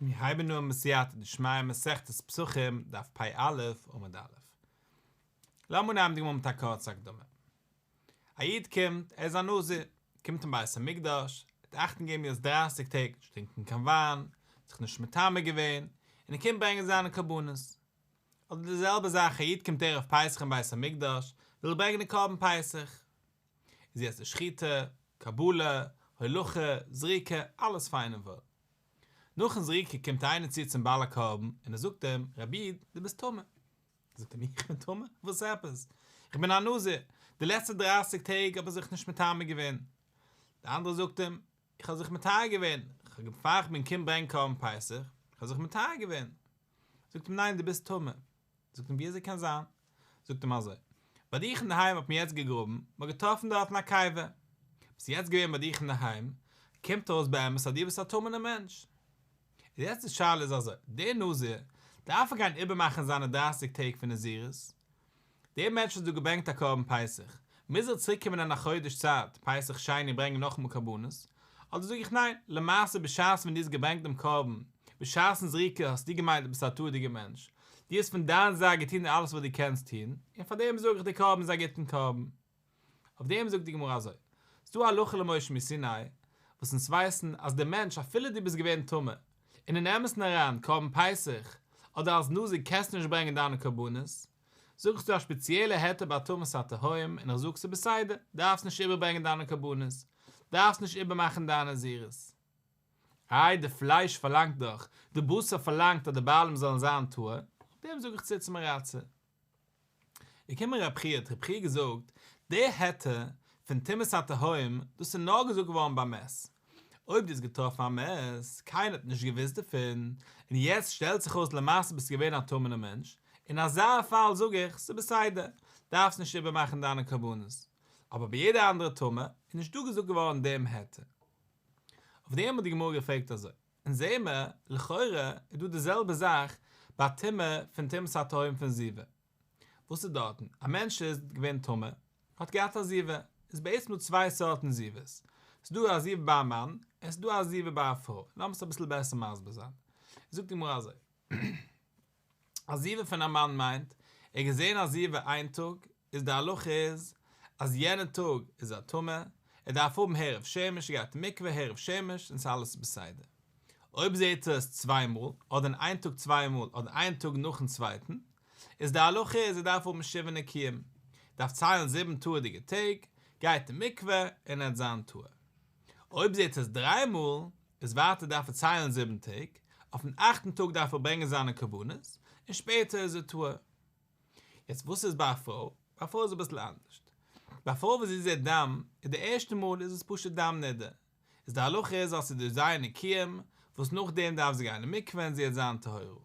מיר הייבן אן בסייעתא דשמיא מסכת פסחים דף פ א עמוד א'. לאמיר נעמען די גמרא מיט א קורצע הקדמה. א איד קומט, ער איז א נזיר, קומט אין בית המקדש, ער האט אכטונג געגעבן יעצט דרייסיג טעג נישט טרינקען קיין וויין, זיך נישט מטמא געווען, און ער קומט ברענגען זיינע קרבנות. אדער די זעלבע זאך א איד קומט ערב פסח אין בית המקדש, וויל ברענגען די קרבן פסח. איז יעצט די שחיטה, קבלה, הולכה, זריקה, אלעס פיין און וואויל. נאכן זריקה קומט איינער צו צום בעל הקרבן און ער זאגט אים, רבי איד, דו ביסט טמא. זאגט אים, איך בין טמא? וואס עפעס? איך בין א נזיר, די לעצטע דרייסיג טעג האב איך זיך נישט מטמא געווען. דער אנדערער זאגט אים, איך האב זיך מטהר געווען, פאר איך בין געקומען ברענגען קרבן פסח, איך האב זיך מטהר געווען. זאגט אים, ניין, דו ביסט טמא. זאגט אים ווי אזוי קען זיין? זאגט אים אזוי, ביי דיך אינדערהיים האט מען יעצט געגראבן, מען האט געטראפן דארטן א קבר, ביסט יעצט געווען ביי דיך אינדערהיים, קומט אויס באמת אז דו ביסט א טמא'נער מענטש. איז יעצט די שאלה איז אזוי, דער נזיר, דארף ער גיין איבערמאכן זיינע דרייסיג טעג פון נזירות? דער מענטש וואס האט דא געברענגט א קרבן פסח, מוז ער צוריק קומען אין א חודש צייט, פסח שני ברענגען נאכאמאל קרבנות? אדער זאג איך ניין, למעשה בשעת ווען דו האסט געברענגט דעם קרבן, בשעת'ן זריקה האסטו געמיינט דו ביסט א טהור'דיגער מענטש, דו האסט פון דיין זייט געטון אלעס וואס דו קענסט טון, און פאר דעם זאג איך די קרבן איז א גוטן קרבן. אויף דעם זאגט די גמרא אזוי, ס'דא א הלכה למשה מסיני, וואס אונז ווייסן אז דער מענטש אפילו דו ביסט געווען טמא, און אין אמת'ן אריין קרבן פסח, אדער אלס נזיר קענסטו נישט ברענגען דיינע קרבנות, זאג איך ס'דא א שפעציעלע היתר ביי טומאת התהום און איך זאג ס'איז בסדר, דארפסט נישט איבערברענגען דיינע קרבנות, דארפסט נישט איבערמאכן דיין נזירות. איי די פלייש פארלאנגט דאך, די בשר פארלאנגט אז די בעלים זאלן זיין טהור, אויף דעם זאג איך ציץ מרצה. געקומען רב חייא האט רב חייא געזאגט, די היתר פון טומאת התהום דאס איז נאר געזאגט געווארן ביי מת, אויב דו האסט געטראפן א מת, קיינער האט נישט געוואוסט דערפון, און יעצט שטעלט זיך אויס למעשה ביסטו געווען א טמא'נער מענטש, אין אזא פאל זאג איך, ס'איז בסדר, דארפסט נישט איבערמאכן דיינע קרבנות. אבער ביי יעדע אנדערע טומאה איז נישט דא געזאגט געווארן דעם היתר. אויף דעם האט די גמרא געפרעגט אזוי, אונז זעהן מיר, לכאורה איז דא די זעלבע זאך ביי טומאה פון טומאת התהום פון זיבה. וואס איז דארטן? א מענטש איז געווען טמא, האט געהאט א זיבה, איז בעצם דא צוויי סארטן זיבות, ס'איז דא א זיבה ביי א מאן, און ס'איז דא א זיבה ביי א פרוי, לאמיר עס אביסל בעסער מסביר זיין. זאגט די גמרא אזוי, א זיבה פון א מאן מיינט, ער האט געזען א זיבה איין טאג, איז די הלכה איז, אז יענע טאג איז ער טמא, ער דארף האבן הערב שמש, ער גייט אין מקווה הערב שמש, און ס'איז אלעס בסדר. אויב זעט ער עס צוויי מאל, אדער אין איין טאג צוויי מאל, אדער איין טאג נאכן צווייטן, איז די הלכה איז ער דארף האבן שבעה נקיים, דארף ציילן זיבן טהור'דיגע טעג, גייט אין מקווה און ער וועט זיין טהור. אויב זעט ער עס דריי מאל, איז ווייטער דארף ער ציילן זיבן טעג, אויפן אכטן טאג דארף ער ברענגען זיינע קרבנות, און שפעטער איז ער טהור. יעצט וואס איז ביי א פרוי? ביי א פרוי איז אביסל אנדערשט. ביי א פרוי וואס זי זעט דם, איז די ערשטע מאל איז עס פשוט דם נידה, איז די הלכה איז אז ס'איז דא ז' נקיים, וואס נאכדעם דארף זי גיין אין מקווה און זי וועט זיין טהורה.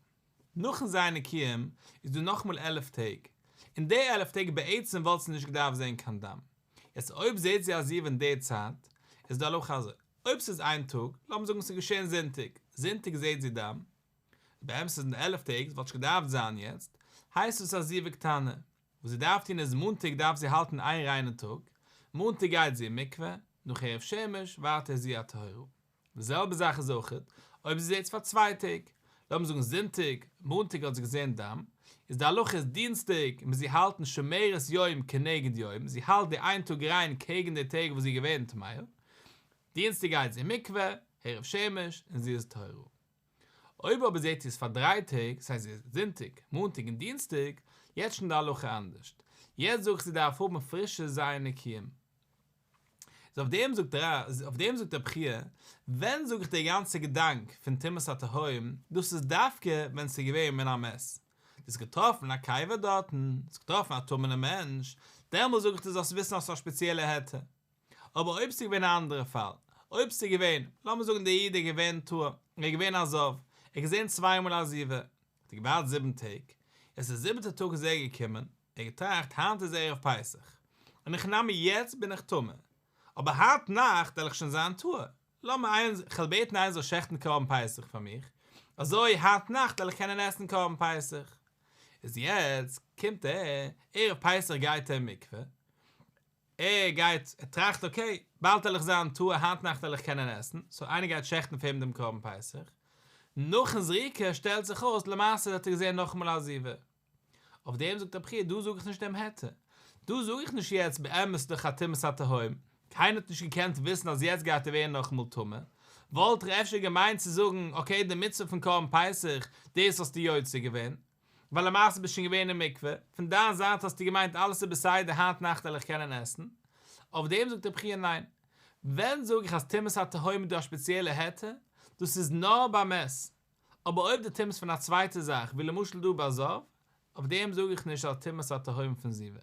נאכן ז' נקיים איז דא נאכאמאל 11 טעג, אין די 11 טעג בעצם וואלט זי נישט געדארפט זען קיין דם, יעצט אויב זעט זי א זיבה אין די צייט, איז די הלכה אזוי, אויב ס'איז איין טאג, לאמיר זאגן ס'איז געשען זונטאג, זונטאג זעט זי דם, באמת איז אין די 11 טעג, ס'וואלט נישט געדארפט זיין יעצט, הייסט עס א זיבה קטנה, וואס זי דארף טון איז מאנטאג דארף זי האלטן איין ריינע טאג, מאנטאג גייט זי אין מקווה, נאך הערב שמש, ווייטער איז זי א טהורה. די זעלבע זאך איז אויך אויב זי זעט עס פאר צוויי טעג, לאמיר זאגן זונטאג, מאנטאג האט זי געזען דם, איז די הלכה איז דינסטאג מוז זי האלטן שומרת יום כנגד יום, זי האלט די איין טאג ריין קעגן די טעג וואס זי איז געווען טמאה, דינסטאג גייט זי אין מקווה, הערב שמש, און זי איז טהורה. אויב אבער זעט זי עס פאר דריי טעג, ס'הייסט זי איז זונטאג, מאנטאג און דינסטאג, יעצט שוין די הלכה אנדערשט, יעצט זאג איך זי דארף האבן פרישע ז' נקיים. איז אויף דעם זאגט ר' אויף דעם זאגט רב חייא, ווען זאג איך די גאנצע געדאנק פון טומאת התהום, דאס איז דווקא ווען ס'איז געווען מן המת, דו האסט געטראפן א קבר דארטן, האסט געטראפן א טמא'נע מענטש, דעמאלס זאג איך דו זאלסט וויסן אז ס'איז א שפעציעלע היתר. אבער אויב ס'איז געווען א אנדערע פאל, אויב ס'איז געווען, לאמיר זאגן דער איד איז געווען טהור, ער איז געווען א זב, ער האט געזען צוויי מאל א זיבה, האט ער געווארט זיבן טעג, יעצט די זיבעטע טאג איז ער געקומען, ער האט געטראכט היינט איז ערב פסח, אין הכי נמי יעצט בין איך טמא, אבער היינט נאכט וועל איך שוין זיין טהור, לאמיר איינער, כ'וועל בעטן איינער זאל שעכטן קרבן פסח פאר מיך, אזוי היינט נאכט וועל איך קענען עסן קרבן פסח. איז יעצט קומט ער, ערב פסח גייט ער אין מקווה, ער גייט, ער טראכט okay, באלד וועל איך זיין טהור, היינט נאכט וועל איך קענען עסן, so איינער גייט שעכטן פאר אים דעם קרבן פסח. נאכן זריקה שטעלט זיך אויס למעשה האט ער געזען נאכאמאל א זיבה. אויף דעם זאגט רבי חייא דא זאג איך נישט דעם היתר, דא זאג איך נישט יעצט באמת דאך א טומאת התהום, קיינער האט נישט געקענט וויסן אז יעצט גייט ער ווערן נאכאמאל טמא, וואלט איך אפשר געמיינט צו זאגן okay די מצוה פון קרבן פסח דאס האסטו יוצא געווען, ווייל למעשה ביסט שוין געווען אין מקווה, פון דיין זייט האסטו געמיינט אלעס איז בסדר היינט נאכט וועל איך קענען עסן, אויף דעם זאגט רבי חייא ניין, ווען זאג איך אז טומאת התהום איז דא א שפעציעלע היתר, דאס איז נאר ביי מת, אבער אויב די טומאת פון א צווייטע זאך ווי למשל דא ביי זב, אויף דעם זאג איך נישט אז טומאת התהום פון זיבה.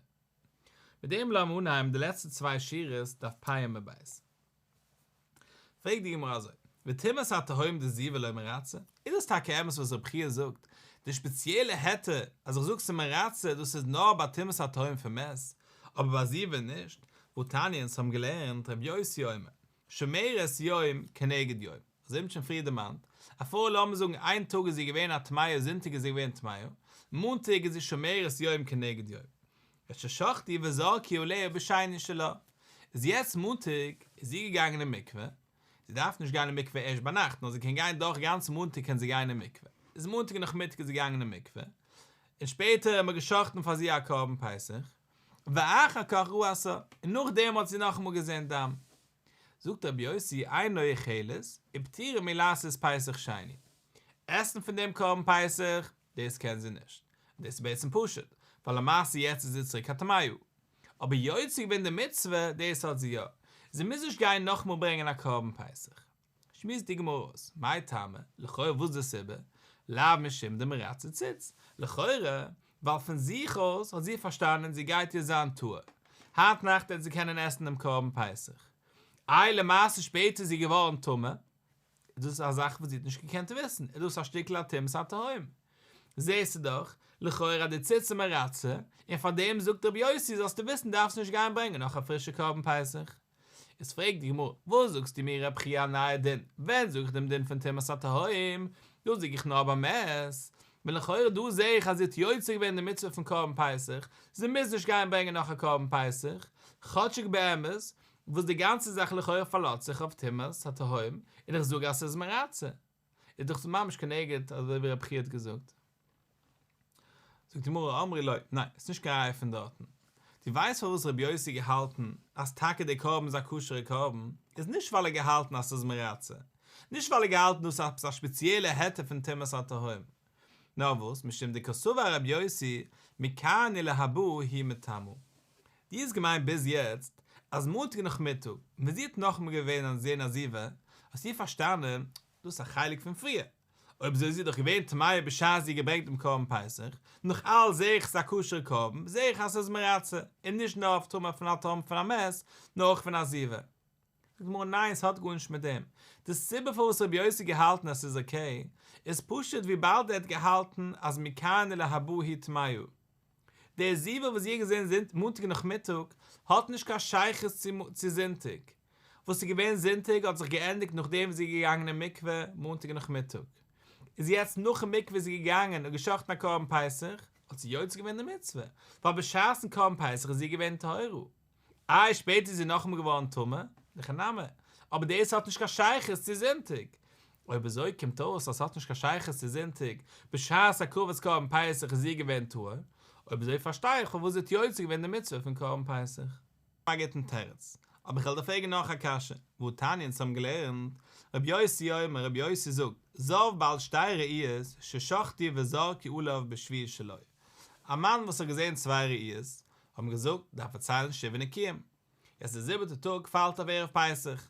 מיט דעם לאמיר אנהייבן די לעצטע צוויי שורות דף פ עמוד ב'. פרעגט די גמרא אזוי, וטומאת התהום דזיבה לא מרצה, איז דאס טאקע אמת וואס רבי חייא זאגט, די שפעציעלע היתר אז איך זאג ס'איז מרצה דאס איז נאר ביי טומאת התהום פון מת, אבער ביי זיבה נישט, והתניא אונז האבן געלערנט רבי יוסי אומר, שומרת יום כנגד יום, אזוי האבן שוין פריער דערמאנט, א פרוי לאמיר זאגן איין טאג איז זי געווען א טמאה זונטאג איז זי געווען טמאה, מאנטאג איז זי שומרת יום כנגד יום. את ששחטו וזרקו עליה בשני שלה, איז יעצט מאנטאג איז זי געגאנגען אין מקווה, זי דארף נישט גיין אין מקווה ערשט ביינאכט נאר זי קען גיין דורך גאנץ מאנטאג קען זי גיין אין מקווה, איז מאנטאג נאכמיטאג איז זי געגאנגען אין מקווה, און שפעטער האט מען געשחט'ן פאר זי א קרבן פסח, ואחר כך ראתה, און נאכדעם האט זי נאכאמאל געזען דם. זאגט רבי יוסי אינה אוכלת ופטורה מלעשות פסח שני, עסן פון דעם קרבן פסח, דאס קען זי נישט, און דאס איז בעצם פשוט, ווייל למעשה יעצט איז זי צוריק א טמאה. אבער יוצא געווען די מצוה, דאס האט זי יא, זי מוז נישט גיין נאכאמאל ברענגען א קרבן פסח. שמועסט די גמרא אויס, מאי טעמא, לכאורה וואס איז די סיבה, לאו משום דמרצה ציץ, לכאורה, ווייל פון זיך אויס האט זי פארשטאנען זי גייט יעצט זיין טהור, היינט נאכט וועט זי קענען עסן דעם קרבן פסח. איי למעשה שפעטער איז זי געווארן טמא, איז דאס א זאך וואס זי האט נישט געקענט וויסן, איז דאס א שטיקל א טומאת התהום. זעסטו דאך, לכאורה אז די ציץ איז מרצה, און פאר דעם זאגט רבי יוסי זאלסטו וויסן דארפסט נישט גיין ברענגען נאך א פרישע קרבן פסח. איז פרעגט די גמרא, וואס זאגסטו מיר רבי חייא א נייע דין, ווען זאג איך דעם דין פון טומאת התהום, דאס זאג איך נאר ביי מת, ווען לכאורה דא זע איך אז זי האט יוצא געווען די מצוה פון קרבן פסח, זי מוז נישט גיין ברענגען נאך א קרבן פסח, כאטשיג באמת וואס די גאנצע זאך לכאורה פארלאזט זיך אויף טומאת התהום, און איך זאג אז ס'איז מרצה, איז דאך ממש כנגד אזוי ווי רבי חייא האט געזאגט. זאגט די גמרא אמרי לו, ניין, ס'איז נישט קיין ראיה פון דארטן. דו ווייסט פארוואס רבי יוסי געהאלטן אז טאקע דער קרבן איז א כשר'ע קרבן, איז נישט ווייל ער געהאלטן אז ס'איז מרצה, נישט ווייל ער געהאלטן דאס איז עפעס א שפעציעלע היתר פון טומאת התהום, נאר וואס, משום דקסבר רבי יוסי, מכאן ולהבא היא מטמאה. דו האסט געמיינט ביז יעצט אז מאנטאג נאכמיטאג ווען זי האט נאכאמאל געווען און זעהן א זיבה, האסטו פארשטאנען דאס איז א חלק פון פריער, אויב אזוי איז זי דאך געווען טמאה בשעת זי האט געברענגט דעם קרבן פסח, נאך אלס זעה איך ס'איז א כשר'ע קרבן, זעה איך אז ס'איז מרצה, און נישט נאר אויף טומאה פון א טומאה פון א מת, נאר אויך פון א זיבה. זאגט די גמרא ניין ס'האט גארנישט מיט דעם, די סיבה פארוואס רבי יוסי האט געהאלטן אז ס'איז okay איז פשוט וויבאלד ער האט געהאלטן אז מכאן ולהבא היא טמאה. די זיבה וואס זי האט געזען זינט מאנטאג נאכמיטאג האט נישט קיין שייכות צו זונטאג, וואס איז געווען זונטאג האט זיך געענדיגט נאכדעם וואס זי איז געגאנגען אין מקווה מאנטאג נאכמיטאג, איז יעצט נאכן מקווה איז זי געגאנגען און גע'שחט'ן א קרבן פסח, האט זי יוצא געווען די מצוה, ווייל בשעת'ן קרבן פסח איז זי געווען טהורה. איי שפעטער איז זי נאכאמאל געווארן טמא? הכי נמי, אבער דאס האט נישט קיין שייכות צו זונטאג. אויב אזוי קומט אויס אז ס'האט נישט קיין שייכות צו זונטאג, בשעת הקרבת קרבן פסח איז זי געווען טהור, אויב אזוי פארשטיי איך פארוואס זי האט יוצא געווען די מצוה פון קרבן פסח. א גוטן תירוץ, אבער איך וועל דיר פרעגן נאך א קשיא, והתניא אונז האבן געלערנט, רבי יוסי אומר, רבי יוסי זאגט, זב בעל שתי ראיות ששחטו וזרקו עליו בשביעי שלו, א מאן וואס האט געזען צוויי ראיות, האבן געזאגט, דארף ער ציילן שבעה נקיים. יעצט די זיבעטע טאג פאלט אויף ערב פסח.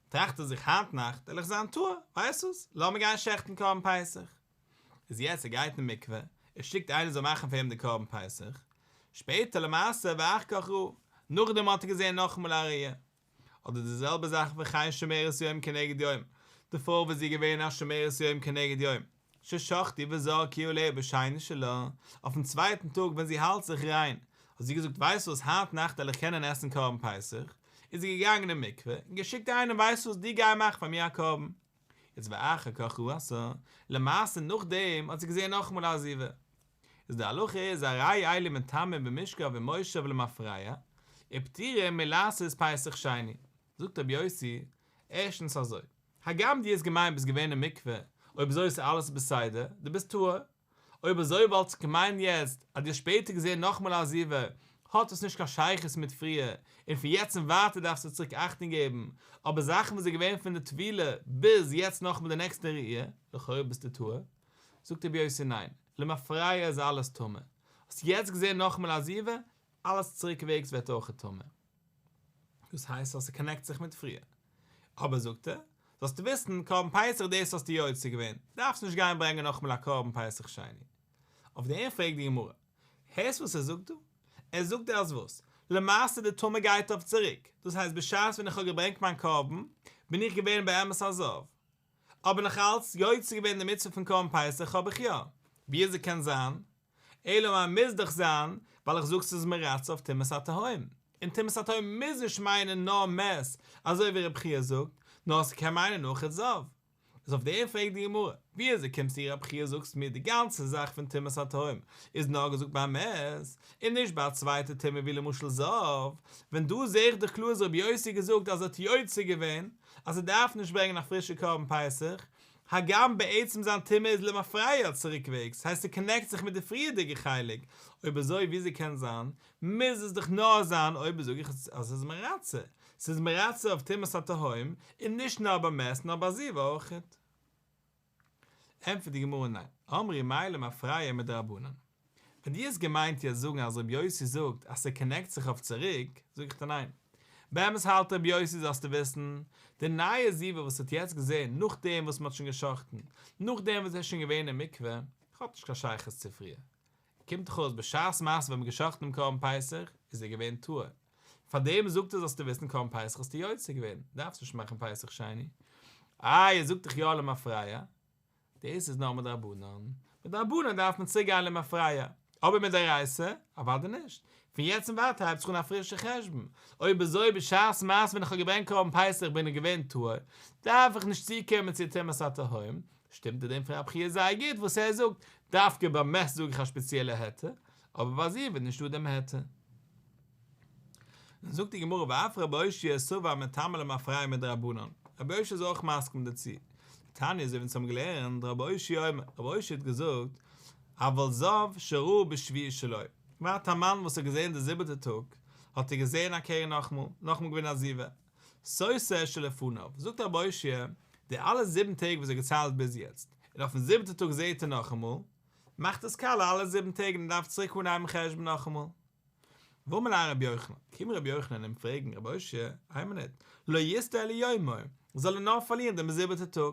טראכט ער זיך היינט נאכט וועל איך זיין טהור, ווייסט וואס, לאמיר גיין שעכטן קרבן פסח. איז יעצט ער גייט אין מקווה, ער שיקט איינער זאל מאכן פאר אים די קרבן פסח. שפעטער למעשה ואחר כך ראה, נאכדעם האט ער געזען נאכאמאל א ראיה. אדער די זעלבע זאך וכן שומרת יום כנגד יום, די פרוי וואס זי איז געווען א שומרת יום כנגד יום, ששחטו וזרקו עליה בשני שלה, אויפן צווייטן טאג ווען זי האלט זיך ריין, האט זי געזאגט ווייסט וואס היינט נאכט וועל איך קענען עסן קרבן פסח, איז זי געגאנגען אין מקווה און געשיקט איינעם ווייסט וואס דו גיי מאך פאר מיר א קרבן, איז ואחר כך ראתה, למעשה נאכדעם האט זי געזען נאכאמאל א זיבה. איז די הלכה איז הרי אלו מטמאים במשכב ומושב למפרע, ופטורים מלעשות פסח שני. זאגט רבי יוסי, ערשטנס אזוי, הגם דו האסט געמיינט ביסט געווען אין מקווה, אויב אזוי איז אלעס בסדר, דו ביסט טהור. אויב אזוי וואלט איך געמיינט יעצט אז דו האסט שפעטער געזען נאכאמאל א זיבה, האט עס נישט קיין שייכות מיט פריער, און פון יעצט און ווייטער דארפסטו צוריק אכטונג געבן, אבער זאכן וואס איז געווען פון די טבילה ביז יעצט נאכאמאל די נעקסטע ראי', לכאורה ביסטו טהור. זאגט רבי יוסי ניין, למפרע איז אלעס טמא. האסט יעצט געזען נאכאמאל א זיבה, אלעס צוריקוועגס ווערט אויכעט טמא. דאס הייסט אז ס'קאנעקט זיך מיט פריער. אבער זאגט ער, זאלסטו וויסן, קרבן פסח דאס האסטו יוצא געווען, דארפסט נישט גיין ברענגען נאכאמאל א קרבן פסח שני. אויף דעם פרעגט די גמרא, הערסט וואס ער זאגט דא? ער זאגט דיר אז וואס? למעשה די טומאה גייט אויף צוריק, דאס הייסט בשעת ווען איך האב געברענגט מיין קרבן, בין איך געווען באמת א זב. אבער נאך אלץ יוצא געווען די מצוה פון קרבן פסח האב איך יא. ווי אזוי קען זיין? אלא מאי מוז דאך זיין ווייל איך זאג ס'איז מרצה אויף טומאת התהום, און טומאת התהום מוז נישט מיינען נאר מת אזוי ווי רב חייא זאגט, נאר ס'קען מיינען אויכעט זב. איז אויף דעם פרעגט די גמרא, ווי אזוי קומסטו רב חייא זאגסט מיר די גאנצע זאך פון טומאת התהום איז נאר געזאגט ביי מת, און נישט ביי א צווייטע טומאה ווי למשל זב, ווען דא זעה איך דאך קלאר אז רבי יוסי געזאגט אז ער האט יוצא געווען אז ער דארף נישט ברענגען א פרישע קרבן פסח, הגם בעצם זיין טומאה איז למפרע צוריקוועגס, הייסט ס'קאנעקט זיך מיט די פריערדיגע חלק, אויב אזוי וויאזוי קען זיין? מוז עס דאך נאר זיין אויב זאג איך אז עס איז מרצה, ס'איז מרצה אויף טומאת התהום, און נישט נאר ביי מת נאר ביי זיבה אויכעט. ענטפערט די גמרא ניין, אמרי מאי למפרע מדרבנן. ווען דו האסט געמיינט יעצט זאגן אז רבי יוסי זאגט אז ס'קאנעקט זיך אויף צוריק, זאג איך דיר ניין. באמת האלט רבי יוסי זאלסטו וויסן, די נייע זיבה וואס האט יעצט געזען נאכדעם וואס מ'האט שוין גע'שחט'ן, נאכדעם וואס ער איז שוין געווען אין מקווה, האט נישט קיין שייכות צו פריער. קומט דאך אויס בשעת מעשה ווען מ'האט גע'שחט'ן דעם קרבן פסח איז ער געווען טהור. פארדעם זאגט ער זאלסטו וויסן קרבן פסח האסטו יוצא געווען, דארפסט נישט מאכן פסח שני. איי ער זאגט דאך יא למפרע. דאס איז נאר מדרבנן, מדרבנן דארף מען צוריק גיין למפרע, אבער מדאורייתא? אוודאי נישט, פון יעצט און ווייטער הייבט זיך אן א פרישע חשבון, אויב אזוי בשעת מעשה ווען איך האב געברענגט קרבן פסח בין איך געווען טהור, דארף איך נישט צוקומען צו טומאת התהום, שטימט די דין פון רב חייא זייער גוט וואס ער זאגט, דווקא ביי מת זאג איך א שפעציעלע היתר, אבער ביי זיבה איז נישטא דעם היתר. זאגט די גמרא ואף רבי אושעיא סבר מטמא למפרע מדרבנן, רבי אושעיא איז אויך מסכים דערצו, דתניא אזוי ווי אונז האבן געלערנט רבי אושעיא אומר, רבי אושעיא האט געזאגט, אבל זב שראה בשביעי שלו, ווארט א מאן וואס האט געזען די זיבעטע טאג, האט ער געזען א קרי נאכמאל, נאכמאל געווען א זיבה, סותר את שלפניו, זאגט רבי אושעיא, די אלע זיבן טעג וואס ער האט געציילט ביז יעצט, און אויפן זיבעטע טאג זעט ער נאכאמאל, מאכט עס קאלע אלע זיבן טעג און ער דארף צוריק אנהייבן חשבון נאכאמאל. ואמר ליה רבי יוחנן, קומט רבי יוחנן אים פרעגן, רבי אושעיא, איין מינוט, לא יסטור אלא יומו, זאל ער נאר פארלירן דעם זיבעטע טאג,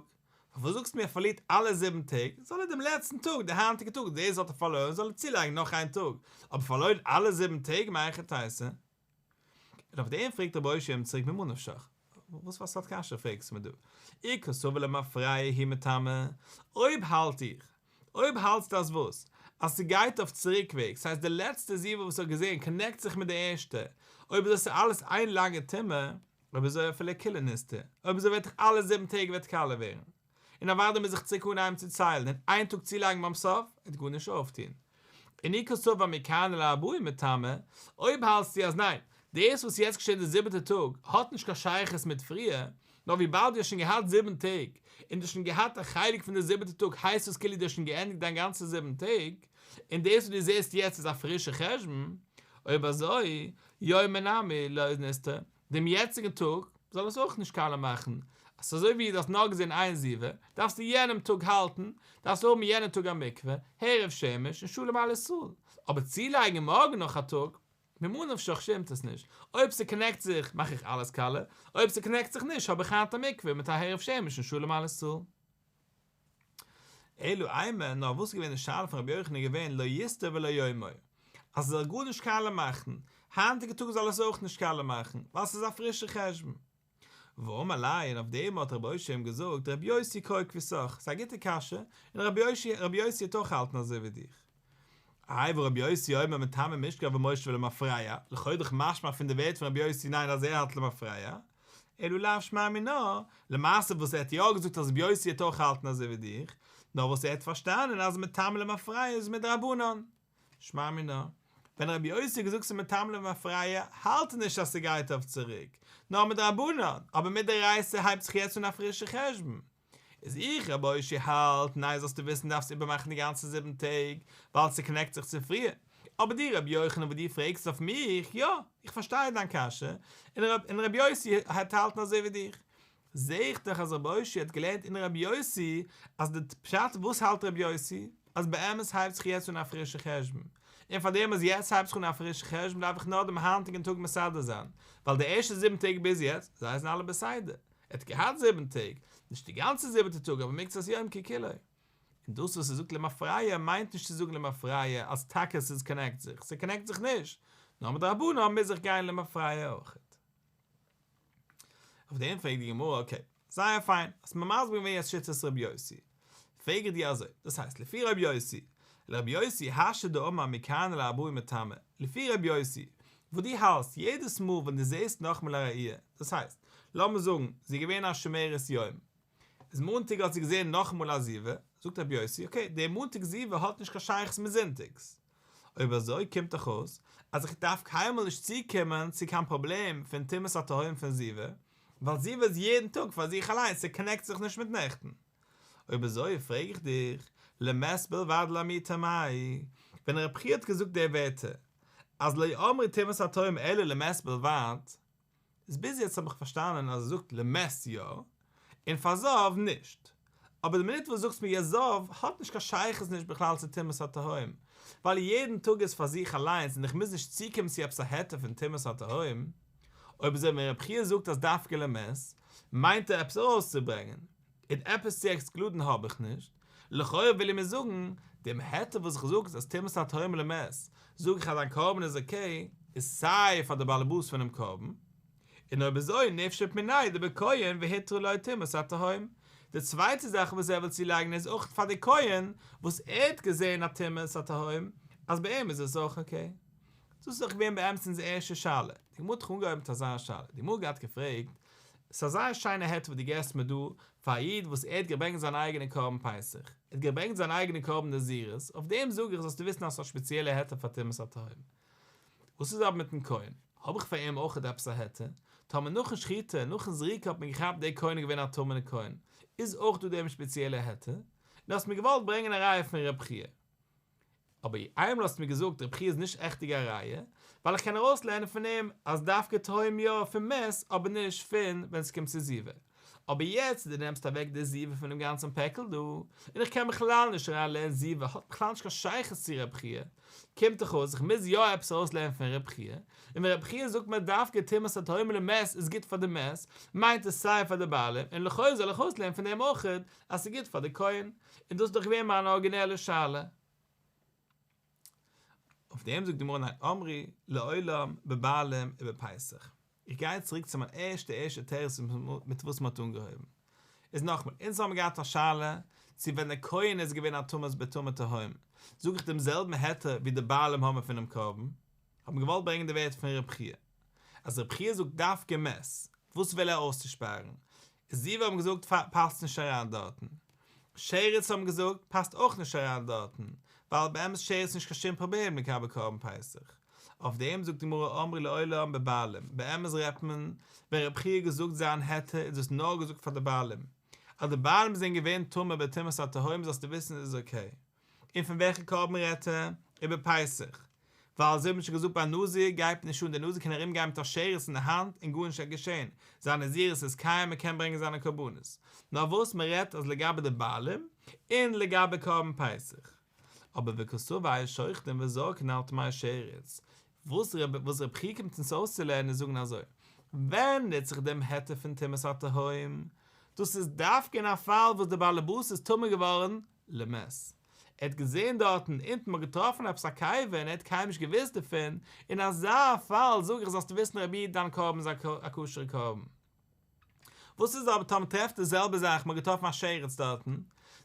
פארוואס זאגסטו מיר ער פארלירט אלע זיבן טעג, זאל ער דעם לעצטן טאג, די היינטיגע טאג, דאס האט ער פארלוירן, זאל ער צולייגן נאך איין טאג, אבער פארלוירן אלע זיבן טעג, מהיכי תיתי? און אויף דעם פרעגט רבי אושעיא אים צוריק ממה נפשך, וואס פאר סארט קשיא פרעגסטו מיר דא? אי קסבר למפרע הוא מטמא, אויב האלט איך, אויב האלטסטו אז וואס? אז ס'גייט אויף צוריקוועג, ס'הייסט די לעצטע זיבה וואס ער האט געזען קאנעקט זיך מיט די ערשטע, אויב איז דאס אלעס איין לאנגע טומאה, אויב אזוי אפילו כולהו ניסתור, אויב אזוי וועט דאך אלע זיבן טעג וועט קאלע ווערן. און אוודאי מוז איך צוריק אנהייבן צו ציילן און איין טאג צולייגן ביים סוף וועט גארנישט אויפטון. און אי קסבר מכאן ולהבא הוא מטמא, אויב האלטסטו אז ניין, דאס וואס איז יעצט געשען די זיבעטע טאג האט נישט קיין שייכות מיט פריער, נאר וויבאלד דו האסט שוין געהאט זיבן טעג, און דו האסט שוין געהאט א חלק פון די זיבעטע טאג הייסט עס כאילו דו האסט שוין געענדיגט דיין גאנצע זיבן טעג, און דאס וואס דו זעסט יעצט איז א פרישע חשבון, אויב אזוי, יומא נמי לא ניסתור, דעם יעצטיגן טאג זאל עס אויך נישט קאלע מאכן, אז ס'איז אזוי ווי דו האסט נאר געזען איין זיבה, דארפסטו יענעם טאג האלטן, דארפסטו האבן יענעם טאג א מקווה, הערב שמש און שלום על ישראל, אבער צולייגן מארגן נאך א טאג, ממה נפשך שטימט עס נישט, אויב ס'קאנעקט זיך מאך איך אלעס קאלע, אויב ס'קאנעקט זיך נישט האב איך היינט א מקווה מיט א הערב שמש און שלום על ישראל. אלא אימא, נאר וואס איז געווען די שאלה פון רבי יוחנן איז געווען לא יסתור ולא יומו, אז עס זאל גארנישט קאלע מאכן, היינטיגע טאג זאל עס אויך נישט קאלע מאכן, ווייל עס איז א פרישע חשבון. ואמר ליה, און אויף דעם האט רבי אושעיא אים געזאגט, רבי יוסי קאי כוותך, ס'איז א גוטע קשיא, און רבי יוסי האט אויך געהאלטן אזוי ווי דיך. איי והא רבי יוסי אומר מטמא משכב ומושב למפרע, לכאו' דאך משמע פון די ווערטער פון רבי יוסי ניין אז ער האלט למפרע, אלא לאו שמע מינה, למעשה וואס ער האט יא געזאגט אז רבי יוסי האט אויך געהאלטן אזוי ווי דיך, נאר וואס ער האט פארשטאנען אז מטמא למפרע איז מדרבנן. שמע מינה, ווען רבי יוסי האט געזאגט ס'איז מטמא למפרע האלט ער נישט אז ס'גייט אויף צוריק, נאר מדרבנן, אבער מדאורייתא הייבט זיך יעצט אן א פרישע חשבון. איז איך רבי אושעיא האלט, ניין זאלסטו וויסן דארפסט איבערמאכן די גאנצע זיבן טעג, ווייל ס'קאנעקט זיך צו פריער. אבער דו רבי יוחנן וואס דו פרעגסט אויף מיך, יא, איך פארשטיי דיין קשיא, און רבי יוסי האט האלטן אזוי ווי דיך. זע איך דאך אז רבי אושעיא האט געלערנט אין רבי יוסי אז די פשט וואס האלט רבי יוסי? אז באמת הייבט זיך יעצט אן א פרישע חשבון, און פאר דעם אז יעצט הייבט זיך אן א פרישע חשבון דארף איך נאר דעם היינטיגן טאג מסדר זיין, ווייל די ערשטע זיבן טעג ביז יעצט, זיי זענען אלע בסדר, ער האט געהאט זיבן טעג, נישט די גאנצע זיבעטע טאג אבער מקצת יום ככולו. און דאס וואס ער זאגט למפרע מיינט נישט צו זאגן למפרע אז טאקע ס'איז קאנעקט זיך, ס'קאנעקט זיך נישט, נאר מדרבנן מוז איך גיין למפרע אויכעט. אויף דעם פרעגט די גמרא, אקעי, זייער פיין, האסט מיר מסביר געווען יעצט שיטת רבי יוסי, פרעג איך דיר אזוי, דאס הייסט לפי רבי יוסי, לרבי יוסי השתא דאמר מכאן ולהבא מטמא, לפי רבי יוסי, וואס דו האלסט יעדעס מאל ווען דו זעסט נאכאמאל א ראי', דאס הייסט, לאמיר זאגן, זי איז געווען א שומרת יום, איז מאנטאג האט זי געזען נאכאמאל א זיבה, זאגט רבי יוסי, אקעי, דער מאנטאג זיבה האט נישט קיין שייכות מיט זונטאגס. אויב אזוי קומט דאך אויס אז איך דארף קיינמאל נישט צוקומען צו קיין פראבלעם פון טומאת התהום פון זיבה, ווייל זיבה איז יעדן טאג פאר זיך אליינס, ס'קאנעקט זיך נישט מיט נעכטן. אויב אזוי פרעג איך דיך, למת בלבד לאמעוטי מאי, ווען רב חייא האט געזאגט די ווערטער אז לא אמרו טומאת התהום אלא למת בלבד, איז ביז יעצט האב איך פארשטאנען אז ער זאגט למת יא, און פאר זב נישט. אבער די מינוט וואס זאגסט מיר יעצט זב האט נישט קיין שייכות נישט בכלל צו טומאת התהום, ווייל יעדן טאג איז פאר זיך אליינס און איך מוז נישט צוקומען צו עפעס א היתר פון טומאת התהום. אויב אזוי ווען רב חייא זאגט אז דווקא למת, מיינט ער עפעס ארויסצוברענגען. און עפעס צו עקסקלודן האב איך נישט, לכאורה וויל ער מיר זאגן, דעם היתר וואס איך זאג אז טומאת התהום למת, זאג איך אז דיין קרבן איז אקעי, איז סיי פאר די באלעבאס פונעם קרבן, און אויב אזוי ניפשוט מיניה דבכהן והותרה לו טומאת התהום. די צווייטע זאך וואס ער וויל צולייגן איז אויך פאר די כהן וואס ער האט געזען א טומאת התהום, אז ביי אים איז עס אויך אקעי. דאס איז דאך געווען באמת אונזער ערשטע שאלה, די גמרא האט דאך אנגעהויבן מיט אזא שאלה, די גמרא האט געהאט געפרעגט, ס'איז א זייער שיינע היתר וואס דו געסט מיר דא, פאר א איד וואס ער האט געברענגט זיין אייגענע קרבן פסח, ער האט געברענגט זיין אייגענע קרבן נזירות, אויף דעם זאג איך זאלסטו וויסן אז ס'איז א שפעציעלע היתר פאר טומאת התהום. וואס איז אבער מיטן כהן? האב איך פאר אים אויך עפעס א היתר? טאמער נאכן שחיטה, נאכן זריקה האט מען געכאפט דער כהן איז געווען א טמא'נע כהן, איז אויך דא דעם שפעציעלע היתר? און דו האסט מיר געוואלט ברענגען א ראיה פון רב חייא. אבער איינמאל האסטו מיר געזאגט רב חייא איז נישט עכטיג א ראיה, ווייל איך קען ארויסלערנען פון אים אז דווקא תהום יא פון מת אבער נישט פון ווען ס'קומט צו זיבה. אבער יעצט דו נעמסט אוועק די זיבה פונעם גאנצן פעקל דא, און איך קען בכלל נישט אריין לערנען זיבה האט בכלל נישט קיין שייכות צו רב חייא, קומט דאך אויס איך מוז יא עפעס ארויסלערנען פון רב חייא, און ווען רב חייא זאגט מיר דווקא טומאת התהום למת איז גוט פאר די מת, מיינט עס סיי פאר די בעלים, און לכאו' זאל איך אויסלערנען פון דעם אויכעט אז ס'איז גוט פאר די כהן, און דאס איז דאך געווען מיין ארגינעלע שאלה. אויף דעם זאגט די גמרא ניין אמרי לעולם בבעלים ובפסח. איך גיי צוריק צו מיין ערשטע ערשטע תירוץ מיט וואס מ'האט אנגעהויבן. איז נאכמאל, אונז האבן געהאט א שאלה צו ווען דער כהן איז געווען א טמא בטמא תהום, זאג איך דעם זעלבן היתר ווי די בעלים האבן פונעם קרבן. האט מען געוואלט ברענגען די ווערטער פון רב חייא. אז רב חייא זאגט דווקא מת, וואס וויל ער אויסצושפארן? זיבה האבן געזאגט פאסט נישט אריין דארטן. שרץ האבן געזאגט פאסט אויך נישט אריין דארטן, ווייל באמת שרץ איז נישט קיין שום פראבלעם לגבי קרבן פסח. אויף דעם זאגט די גמרא אמרי לעולם בבעלים, באמת רעדט מען ווען רב חייא האט געזאגט זיין היתר איז דאס נאר געזאגט פאר די בעלים, אז די בעלים זענען געווען טמא בטומאת התהום זאלסטו וויסן איז אקעי. און פון וועלכע קרבן רעדט ער? ובפסח. ווייל אזוי האט מען שוין געזאגט ביי נזיר גייט נישט אן דער נזיר קען ארום גיין מיט א שרץ אין די האנט און גארנישט וועט געשען, זיין נזירות איז קיים ער קען ברענגען זיינע קרבנות. נאר וואס מען רעדט אז לגבי די בעלים און לגבי קרבן פסח. אבער וקסבר שוחטין וזורקין על טמא שרץ, וואס וואס רב חייא קומט אונז אויסצולערנען איז זאגן אזוי, ווען נוץ איך דעם היתר פון טומאת התהום? דאס איז דווקא אין א פאל וואס דער בעלעבאס איז טמא געווארן למת. ער האט געזען דארטן אונטן מ'האט געטראפן עפעס א קבר און ער האט קיינמאל נישט געוואוסט דערפון, אין אזא פאל זאג איך זאלסטו וויסן רבי איד דיין קרבן איז א כשר'ע קרבן. וואס איז אבער טאמער טרעפט די זעלבע זאך מ'האט געטראפן א שרץ דארטן,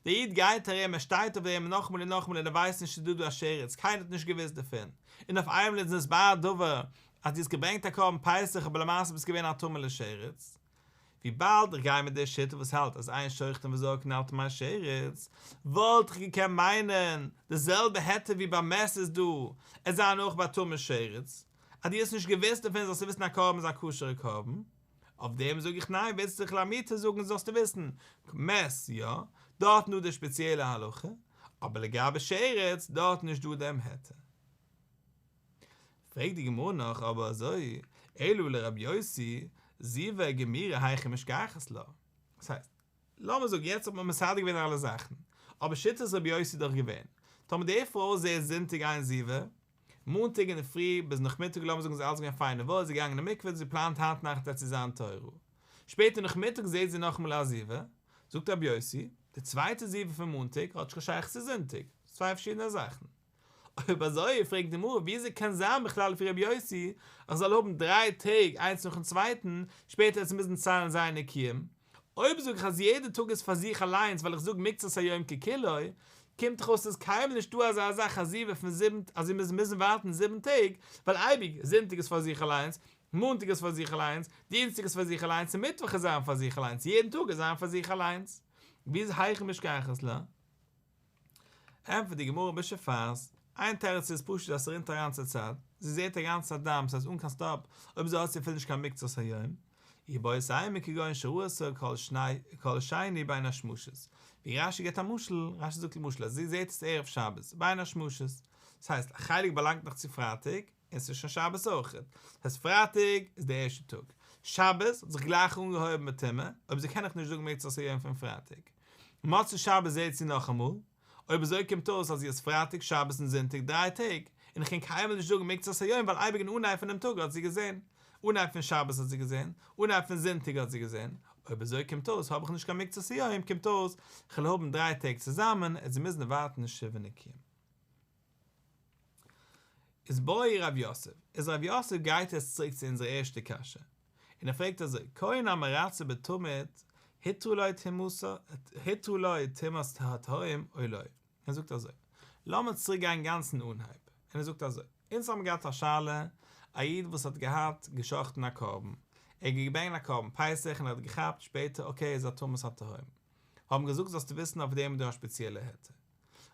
דער איד גייט ארום ער שטייט אויף דעם נאכאמאל און נאכאמאל און ער ווייסט נישט ס'איז דא דא א שרץ קיינער האט נישט געוואוסט דערפון, און אויף איינמאל איז נתברר הדבר אז דו האסט געברענגט א קרבן פסח אבער למעשה ביסט געווען א טמא לשרץ. וויבאלד איך גיי מיט די שיטה וואס האלט אז אין שוחטין וזורקין על טמא שרץ, וואלט איך געקענט מיינען די זעלבע היתר ווי ביי מת איז דא, עס זיין אויך ביי טמא שרץ, אז דו האסט נישט געוואוסט דערפון זאלסטו וויסן א קרבן איז א כשר'ע קרבן. אויף דעם זאג איך ניין, ווילסט זיך לאמיר זאגן זאלסטו וויסן, מת יא, דארטן דא די שפעציעלע הלכה, אבער לגבי שרץ דארט נישט דא דעם היתר. פרעגט די גמרא נאך אבער אזוי, אלא לרבי יוסי, זיבה גמירה היכי משכחת לה. דאס הייסט, לאמיר זאגן יעצט האט מען מסדר געווען אלע זאכן, אבער שיטת רבי יוסי איז דאך געווען, טאמער די פרוי זעהט זונטאג איין זיבה, מאנטאג אינדערפרי ביז נאכמיטאג לאמיר זאגן איז אלעס געווען פיין און וואויל, זי איז געגאנגען אין מקווה, זי פלאנט היינט נאכט וועט זי זיין טהורה. שפעטער נאכמיטאג זעהט זי נאכאמאל א זיבה, זאגט רבי יוסי, די צווייטע זיבה פון מאנטאג האט נישט קיין שייכות צו זונטאג, ס'איז צוויי פארשידענע זאכן. אויב אזוי פרעגט די גמרא וויאזוי קען זיין בכלל לפי רבי יוסי אז איך זאל האבן דריי טעג איינס נאכן צווייטן, שפעטער וועט זי מוזן ציילן ז' נקיים, אויב זאג איך אז יעדע טאג איז פאר זיך אליינס ווייל איך זאג מקצת היום ככולו, קומט דאך אויס ס'איז קיינמאל נישטא אזא זאך א זיבה פון זיבן אז זי מוז מוזן ווארטן זיבן טעג, ווייל אייביג זונטאג איז פאר זיך אליינס, מאנטאג איז פאר זיך אליינס, דינסטאג איז פאר זיך אליינס און מיטוואך איז זיין פאר זיך אליינס, יעדן טאג איז זיין פאר זיך אליינס. ווי איז היכי משכחת לה? ענטפערט די גמרא בשופעת, איין תירוץ איז פשוט אז ס'רינט אריין צו צייט, זי זעט א גאנצע צייט דם, ס'הייסט אן קיין סטאפ, אויב אזוי האט זי אפילו נישט קיין מקצת היום, איבעית אימא כגון שראתה כל שני כל שני בין השמשות, ווי רש"י גיבט א משל, רש"י זאגט למשל אז זי זעט עס ערב שבת בין השמשות, דאס הייסט א חלק באלאנגט נאך צו פרייטאג, און ס'איז שוין שבת אויכעט, דאס הייסט פרייטאג איז די ערשטע טאג, שבת האט זיך גלייך אנגעהויבן מיט טומאה, אויב אזוי קען איך נישט זאגן מקצת היום פון פרייטאג. מוצאי שבת זעט זי נאכאמאל, אויב אזוי קומט אויס אז זי האט פרייטאג שבת און זונטאג דריי טעג, און איך קען קיינמאל נישט זאגן מקצת היום ווייל אייביג אין אנהייב פונעם טאג האט זי געזען, אנהייב פון שבת האט זי געזען, אנהייב פון זונטאג האט זי געזען, אויב אזוי קומט אויס האב איך נישט קיין מקצת היום, קומט אויס כ'וועל האבן דריי טעג צוזאמען, עט זי מוזן ווארטן שבעה נקיים. איז בעי רב יוסף, איז רב יוסף גייט יעצט צוריק צו אונזער ערשטע קשיא, און ער פרעגט אזוי, כהן המרצה בתמיד הותרה לו טומאתו הותרה לו טומאת התהום או לא? ער זאגט אזוי, לאמיר צוריק גיין גאנץ אין אנהייב, און ער זאגט אזוי, אונז האבן געהאט א שאלה, א איד וואס האט געהאט גע'שחט'ן א קרבן, ער האט געברענגט א קרבן פסח און ער האט געכאפט שפעטער אקעי ער איז א טומאת התהום, האבן געזאגט זאלסטו וויסן אויף דעם איז דא א שפעציעלע היתר.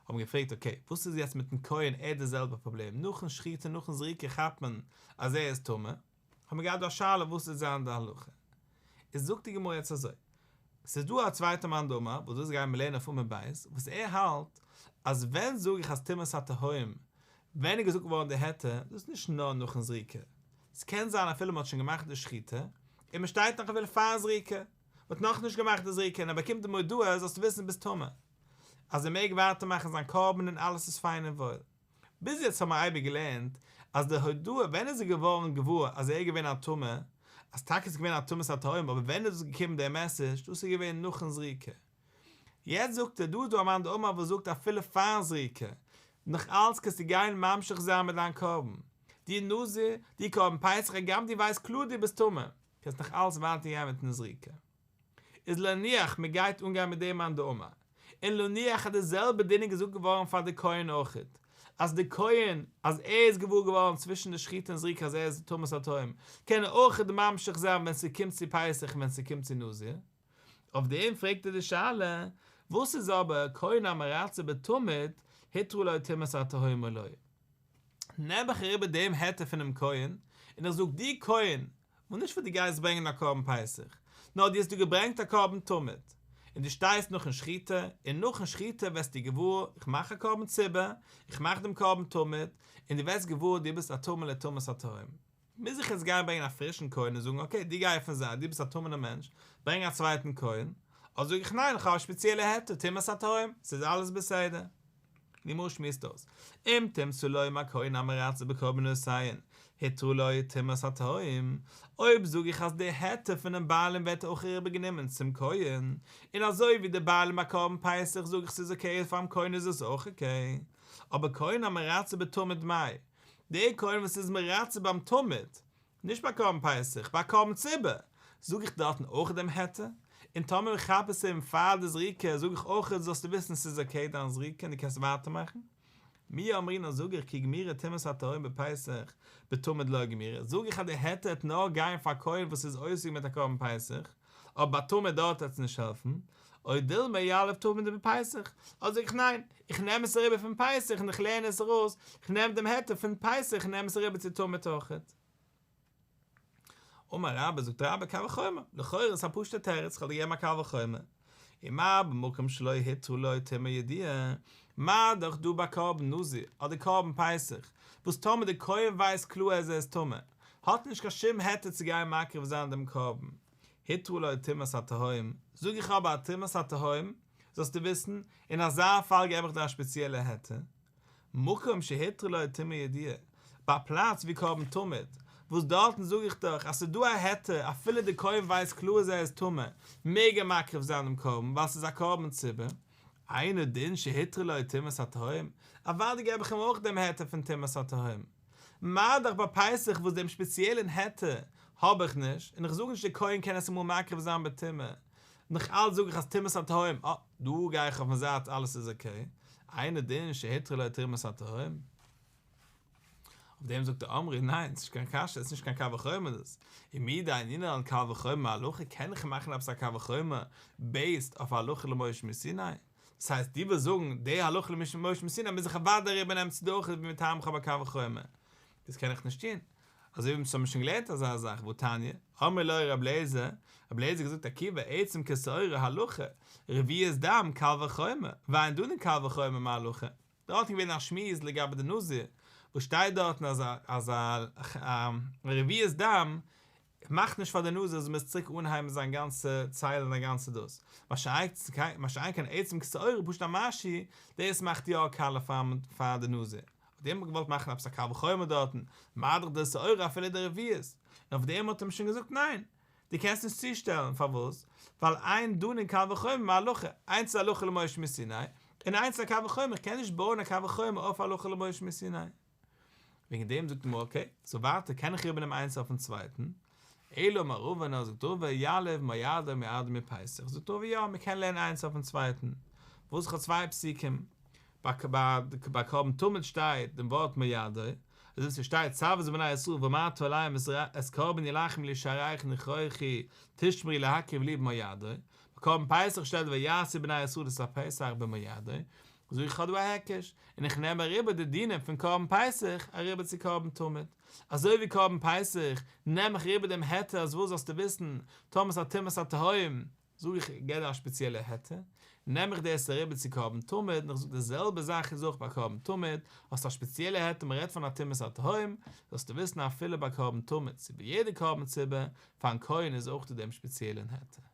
האבן געפרעגט אקעי וואס איז יעצט מיטן כהן ער האט די זעלבע פראבלעם נאכן שחיטה נאכן זריקה כאפט מען אז ער איז טמא האבן מיר געהאט דא א שאלה וואס וועט זיין די הלכה איז זאגט די גמרא יעצט אזוי ס'איז דא א צווייטע מאן דאמר וואס דאס גייען מיר לערנען אויף עמוד ב' וואס ער האלט אז ווען זאג איך אז טומאת התהום ווען איז געזאגט געווארן די היתר דאס איז נישט נאר נאכן זריקה ס'קען זיין אפילו מ'האט שוין געמאכט די שחיטה און מ'שטייט נאך אפילו פאר זריקה מ'האט נאכנישט געמאכט די זריקה און ער באקומט די מודעה זאלסטו וויסן ביסט טמא אז ער מעג ווייטער מאכן זיין קרבן און אלעס איז פיין און וואויל. ביז יעצט האבן מיר אייביג געלערנט אז די הודעה ווען איז ער געווארן געוואר אז ער איז געווען א טמא, אז טאקע איז געווען א טומאת התהום אבער ווען איז דאס געקומען דער מעסעדזש, דאס איז געווען נאכן זריקה. יעצט זאגט ער דא איז דא א מאן דאמר וואס זאגט אפילו פארן זריקה, נאך אלץ קענסטו גיין ממשיך זיין מיט דיין קרבן, דו נזיר, דו קרבן פסח הגם דו ווייסט קלאר דו ביסט טמא, קענסט נאך אלץ ווייטער גיין מיטן זריקה. איז להניח מען גייט אנגיין מיט דעם מאן דאמר, און להניח אז די זעלבע דין איז געזאגט געווארן פאר די כהן אויכעט, אז די כהן אז ער איז געוואר געווארן צווישן די שחיטה און זריקה אז ער איז טומאת התהום, קען ער אויכעט ממשיך זיין ווען ס'קומט צו פסח און ווען ס'קומט צו נזיר. אויף דעם פרעגט ער די שאלה, וואס איז אבער כהן המרצה בתמיד הותרה לו טומאת התהום או לא? נעם איך אריבער דעם היתר פונעם כהן, און איך זאג דו כהן, און נישט וואס דו גייסט ברענגען א קרבן פסח, נאר דו האסט דא געברענגט א קרבן תמיד, און דו שטייסט נאכן שחיטה, און נאכן שחיטה ווערסטו געוואר, איך מאך א קרבן ציבור, איך מאך דעם קרבן תמיד, און דו ווערסט געוואר דו ביסט א טמא לטומאת התהום. מוז איך יעצט גיין ברענגען א פרישן כהן און זאגן אקעי דו גיי פון זייט, דו ביסט א טמא'נער מענטש, ברענג א צווייטן כהן, אדער זאג איך ניין איך האב א שפעציעלע היתר, טומאת התהום, ס'איז אלעס בסדר. די גמרא שמועסט אויס, אם תמצא לומר כהן המרצה בקרבנותיהן, הותרה לו טומאת התהום, אויב זאג איך אז די היתר פונעם בעלים ווערט אויך אריבער גענומען צום כהן, און אזוי ווי די בעלים ביי קרבן פסח זאג איך ס'איז אקעי פאר'ן כהן איז עס אויך אקעי, אבער כהן המרצה בתמיד מאי, דער כהן וואס איז מרצה ביים תמיד, נישט ביי קרבן פסח, ביי קרבן ציבור, זאג איך דארטן אויך דעם היתר? און טאמער איך כאפ עס אים פאר די זריקה זאג איך אויך זאלסטו וויסן ס'איז אקעי דיין זריקה און דו קענסט ווייטער מאכן? מי אמרינן זאג איך כי גמירי טומאת התהום בפסח בתמיד לא גמירי, זאג איך אז די היתר העט נאר גיין פאר א כהן וואס איז עוסק מיט א קרבן פסח, אבער ביי תמיד דארט העט עס נישט העלפן, או דילמא יליף תמיד מפסח, אדער זאג איך ניין, איך נעם עס אריבער פון פסח און איך לערן עס ארויס, איך נעם דעם היתר פון פסח און נעם עס אריבער צו תמיד אויכעט. אמר רבה, זאגט רבה קל וחומר, לכאורה איז עס א פשוט'ע תירוץ, כ'וועל דיר געבן א קל וחומר. ומה במקום שלא הותרה לו טומאה ידועה, מה דאך דא ביי קרבן נזיר אדער קרבן פסח, וואס טאמער די כהן ווייסט קלאר אז ער איז טמא, האט ער נישט קיין שום היתר צו גיין מקריב זיין דעם קרבן, הותרה לו טומאת התהום, זאג איך אבער א טומאת התהום, זאלסטו וויסן, אין אזא פאל געב איך דיר א שפעציעלע היתר. מקום שהותרה לו טומאה ידועה, ביי א פלאץ ווי קרבן תמיד, וואס דארטן זאג איך דאך אז ס'איז דא א היתר אפילו די כהן ווייסט קלאר אז ער איז טמא, מעג ער מקריב זיין דעם קרבן ווייל ס'איז א קרבן ציבור, אינו דין שהותרה לו טומאת התהום, אוודאי געב איך אים אויך דעם היתר פון טומאת התהום. מה דאך ביי פסח וואס דעם שפעציעלן היתר האב איך נישט, און איך זאג נישט דער כהן קען עס אמאל מקריב זיין בטומאה, נאך אלץ זאג איך אז טומאת התהום, אה, דא גיי איך אויפן זייט אלעס איז אקעי, אינו דין שהותרה לו טומאת התהום. אויף דעם זאגט ער אמרי ניין, ס'נישט קיין קשיא, ס'איז נישט קיין קל וחומר דאס, ומי דדיינינן קל וחומר מהלכה קען איך מאכן עפעס א קל וחומר בעיסד אויף הלכה למשה מסיני? דאס הייסט דו ווילסט זאגן די הלכה למשה מסיני מוז איך אוודאי אריבערנעמען צו די אויך ווי מטעם איך האב א קל וחומר, דאס קען איך נישט טון, אזוי ווי אונז האבן שוין געלערנט אזא זאך והתניא, אמרו לו רבי אליעזר, רבי אליעזר האט געזאגט עקיבא עצם כשעורה הלכה, רביעית דם קל וחומר, ואין דנין קל וחומר מהלכה. דארט איז געווען א שמועס לגבי די נזיר, וואס שטייט דארטן אז אז א רביעית דם מאכט נישט פאר די נזיר אז ער מוז צוריק אנהייבן זיין גאנצע ציילן זיין גאנצע דאס, מה שאין כן עצם כשעורה פשוט א משהו, דאס מאכט יא קאליע פאר די נזיר. אויף דעם האט מען געוואלט מאכן עפעס א קל וחומר דארטן, מה דאך די שעורה אפילו די רביעית, און אויף דעם האט ער אים שוין געזאגט ניין, דו קענסט נישט צושטעלן, פארוואס? ווייל אין דנין קל וחומר מהלכה, איינס איז הלכה למשה מסיני, און איינס איז א קל וחומר, איך קען נישט בויען א קל וחומר אויף הלכה למשה מסיני. וועגן דעם זאגט די גמרא אקעי, סאו ווייטער קען איך איבערנעמען איינס אויפן צווייטן, אלא אמר רבא נאר זאגט רבא יליף מועדו מועדו מפסח, זאגט רבא יא מען קען לערנען איינס אויפן צווייטן, וואס איך האב צוויי פסוקים, ביי קרבן תמיד שטייט דעם ווארט מועדו, אזוי ווי ס'שטייט צו את בני ישראל ואמרת אליהם את קרבן הלחם לשעריכם ניחוחי תשמרו להקריב לי במועדו, ביי קרבן פסח שטייט ויעשו בני ישראל את הפסח במועדו, זאג איך האב דא א היקש, און איך נעם אריבער די דינים פון קרבן פסח אריבער צו קרבן תמיד, אזוי ווי קרבן פסח נעם איך אריבער דעם היתר אז וואס זאלסטו וויסן, טאמער ס'איז א טומאת התהום, זאג איך געב דיר א שפעציעלע היתר, נעם איך דאס אריבער צו קרבן תמיד, און איך זאג די זעלבע זאך איז אויך ביי קרבן תמיד, האסט א שפעציעלע היתר מען רעדט פון א טומאת התהום, זאלסטו וויסן אפילו ביי קרבן תמיד, צו ביי יעדע קרבן ציבור, פארן כהן איז אויך דא דעם שפעציעלן היתר.